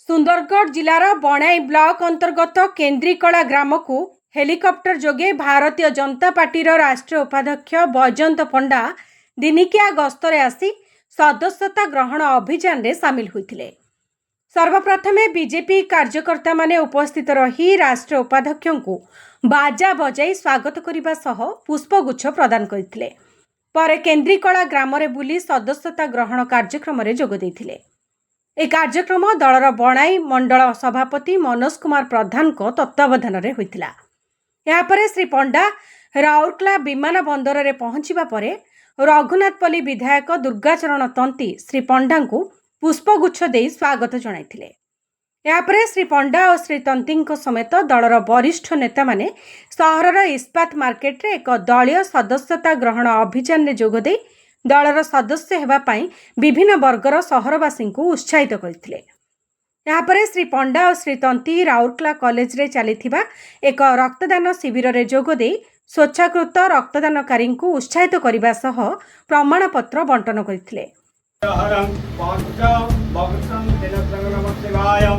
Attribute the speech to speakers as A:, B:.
A: ସୁନ୍ଦରଗଡ଼ ଜିଲ୍ଲାର ବଣାଇ ବ୍ଲକ ଅନ୍ତର୍ଗତ କେନ୍ଦ୍ରିକଳା ଗ୍ରାମକୁ ହେଲିକପ୍ଟର ଯୋଗେ ଭାରତୀୟ ଜନତା ପାର୍ଟିର ରାଷ୍ଟ୍ରୀୟ ଉପାଧ୍ୟକ୍ଷ ବୈଜୟନ୍ତ ପଣ୍ଡା ଦିନିକିଆ ଗସ୍ତରେ ଆସି ସଦସ୍ୟତା ଗ୍ରହଣ ଅଭିଯାନରେ ସାମିଲ ହୋଇଥିଲେ। ସର୍ବପ୍ରଥମେ ବିଜେପି କାର୍ଯ୍ୟକର୍ତ୍ତାମାନେ ଉପସ୍ଥିତ ରହି ରାଷ୍ଟ୍ରୀୟ ଉପାଧ୍ୟକ୍ଷଙ୍କୁ ବାଜା ବଜାଇ ସ୍ୱାଗତ କରିବା ସହ ପୁଷ୍ପଗୁଚ୍ଛ ପ୍ରଦାନ କରିଥିଲେ। ପରେ କେନ୍ଦ୍ରିକଳା ଗ୍ରାମରେ ବୁଲି ସଦସ୍ୟତା ଗ୍ରହଣ କାର୍ଯ୍ୟକ୍ରମରେ ଯୋଗ ଦେଇଥିଲେ। ଏହି କାର୍ଯ୍ୟକ୍ରମ ଦଳର ବଣାଇ ମଣ୍ଡଳ ସଭାପତି ମନୋଜ କୁମାର ପ୍ରଧାନଙ୍କ ତତ୍ତ୍ୱାବଧାନରେ ହୋଇଥିଲା। ଏହାପରେ ଶ୍ରୀ ପଣ୍ଡା ରାଉରକେଲା ବିମାନ ବନ୍ଦରରେ ପହଞ୍ଚିବା ପରେ ରଘୁନାଥପଲ୍ଲୀ ବିଧାୟକ ଦୁର୍ଗାଚରଣ ତନ୍ତି ଶ୍ରୀ ପଣ୍ଡାଙ୍କୁ ପୁଷ୍ପଗୁଚ୍ଛ ଦେଇ ସ୍ୱାଗତ ଜଣାଇଥିଲେ। ଏହାପରେ ଶ୍ରୀ ପଣ୍ଡା ଓ ଶ୍ରୀ ତନ୍ତୀଙ୍କ ସମେତ ଦଳର ବରିଷ୍ଠ ନେତାମାନେ ସହରର ଇସ୍ପାତ ମାର୍କେଟରେ ଏକ ଦଳୀୟ ସଦସ୍ୟତା ଗ୍ରହଣ ଅଭିଯାନରେ ଯୋଗଦେଇ ଦଳର ସଦସ୍ୟ ହେବା ପାଇଁ ବିଭିନ୍ନ ବର୍ଗର ସହରବାସୀଙ୍କୁ ଉତ୍ସାହିତ କରିଥିଲେ। ଏହାପରେ ଶ୍ରୀ ପଣ୍ଡା ଓ ଶ୍ରୀ ତନ୍ତୀ ରାଉରକେଲା କଲେଜରେ ଚାଲିଥିବା ଏକ ରକ୍ତଦାନ ଶିବିରରେ ଯୋଗଦେଇ ସ୍ୱେଚ୍ଛାକୃତ ରକ୍ତଦାନକାରୀଙ୍କୁ ଉତ୍ସାହିତ କରିବା ସହ ପ୍ରମାଣପତ୍ର ବଣ୍ଟନ କରିଥିଲେ।
B: ହରଂ ପଞ୍ଚ ଭକ୍ତଂ ଦିନସଂଗ ନମଃ ଶିବାୟ।